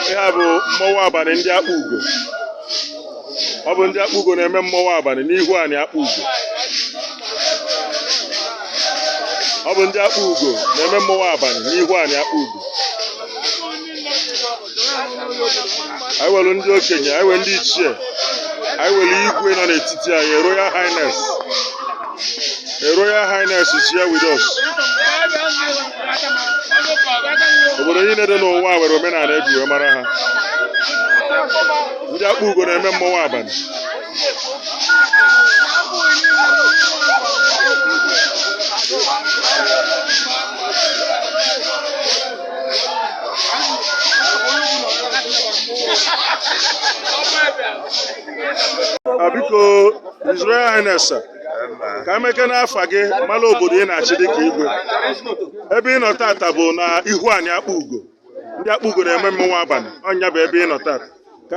Ihe a bụ mmọnwụ abalị ndị Akpugo. Ọ bụ ndị Akpugo na-eme mmọnwụ abalị n'ihu anị Akpugo. Ọ bụ ndị Akpugo na-eme mmọnwụ abalị n'ihu anị Akpugo. Anyị nwere ndị okenye, anyị nwere ndị ichie, anyị nwere igwe nọ n'etiti anyị, a Royal Highness. A Royal Highness is here with us. Obodo niile dị n'ụwa nwere omenala eji wee mara ha. Ndị Akpugo na-eme mmọnwụ abalị. Biko, His Royal Highness, sir, ka emeke n'afa gị mara obodo ị na-achị dịka igwe. Ebe ị nọ tata bụ na ihu anị Akpugo. Ndị Akpugo na-eme mmọnwụ abalị, ọnya bụ ebe ị nọ tata. Ka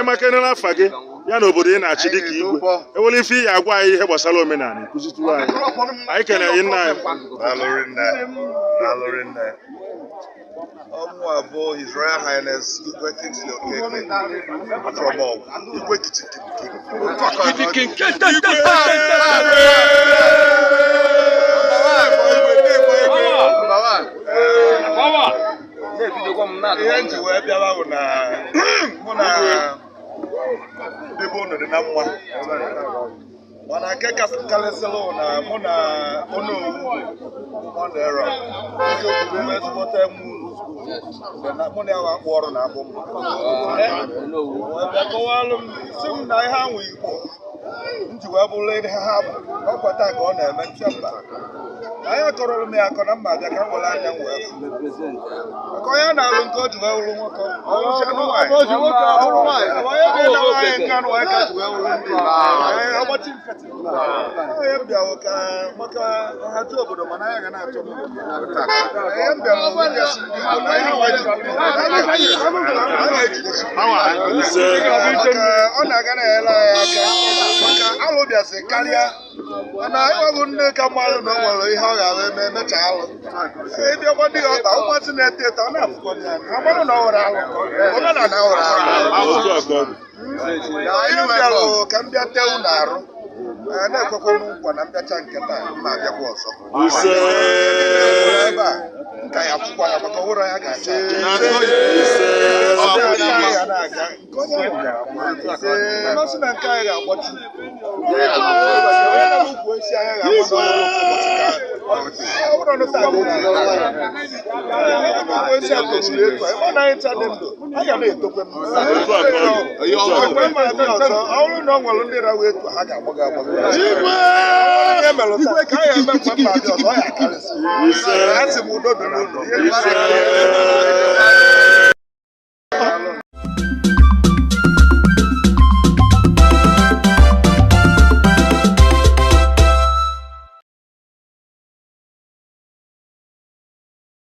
emeke n'afa gị ya na obodo ị na-achị dịka igwe. Enwere ife ị ya agwa anyị ihe gbasara omenala, kụzitụrụ anyị. Anyị kenere gị, nna anyị. Daalụ rinne. Daalụ rinne. Ọmụ bụ His Royal Highness Igwe Kingsley Okeke from Ọgwụ. Igwe Kitikim. Ihe m ji wee bịawa bụ na mụ na ndị be unu dị na mma, mana nke karịsịrị bụ na mụ na Onowu Monera eziokwu bụ ezigbote nwa unu mụ na ya wa akpụ ọrụ na abụ mma wee bịa kọwalụ m, si m na ihe anwụ Igbo m ji wee bụrụ ihe ha bụ ọkwa taa ka ọ na-eme ntị mba. Anyị akọrọrọ m ya akọ na mma bịa ka m were anya m wee fụ maka onye na-alụ nke o ji wee wụrụ nwoke ọlụsị anụ nwaanyị onye bụ na nwaanyị nke anụ nwaanyị ka ji wee wụrụ ndị ọgbachi nkịtị. Onye m bịara ka maka nhazi obodo, mana anyị ga na-achọ ihe m bịara bụ ịgasị ndị Igbo na ihe nwa ji ga-ejidesi Ise. Maka ọ na-aga na-enyere anyị aka maka alụ bịasị karịa, mana ịnwebụ nne ka mmadụ na o nwere ihe ọ ga-ahụ eme emecha alụ ịbịakwa dị ya ọkpa ụmụazị na-eto eto ọ na-afụkọ ya amarụ na ọ nwere alụ omenala nwere alụ. Otu a ka ọ dị. Ihe m bịara ka m bịa tee unu arụ, na-ekwekwa m nkwa na mbịacha nke taa mma abịakwa ọzọ. Ise. Ebe a nka ya fụkwa ya maka ọhụrụ ya ga-acha. Ise. Ya na-aga nke onye ahụ ga-agba mmasị na nke anyị ga-agbachi onye na-ukwu isi anya ga-agba n'ọrụ ụbọchị ka ọ bụrụ na taa dị na isi a tosiri etu a ebe ọ na anyị ncha dị ndụ a ga na-etokwe m. Otu a ka ọ dị. Otu a ka ọ Mgbe dị. m na-abịa ọzọ, ọ bụrụ na ọ nwere ndị rawa etu ha ga-agbago agbago. Ihe mere taa ka anyị eme mgbe m na-abịa ọzọ, ọ ya akarịsị. Ise. Asị m udo dị n'ụlọ. Ise.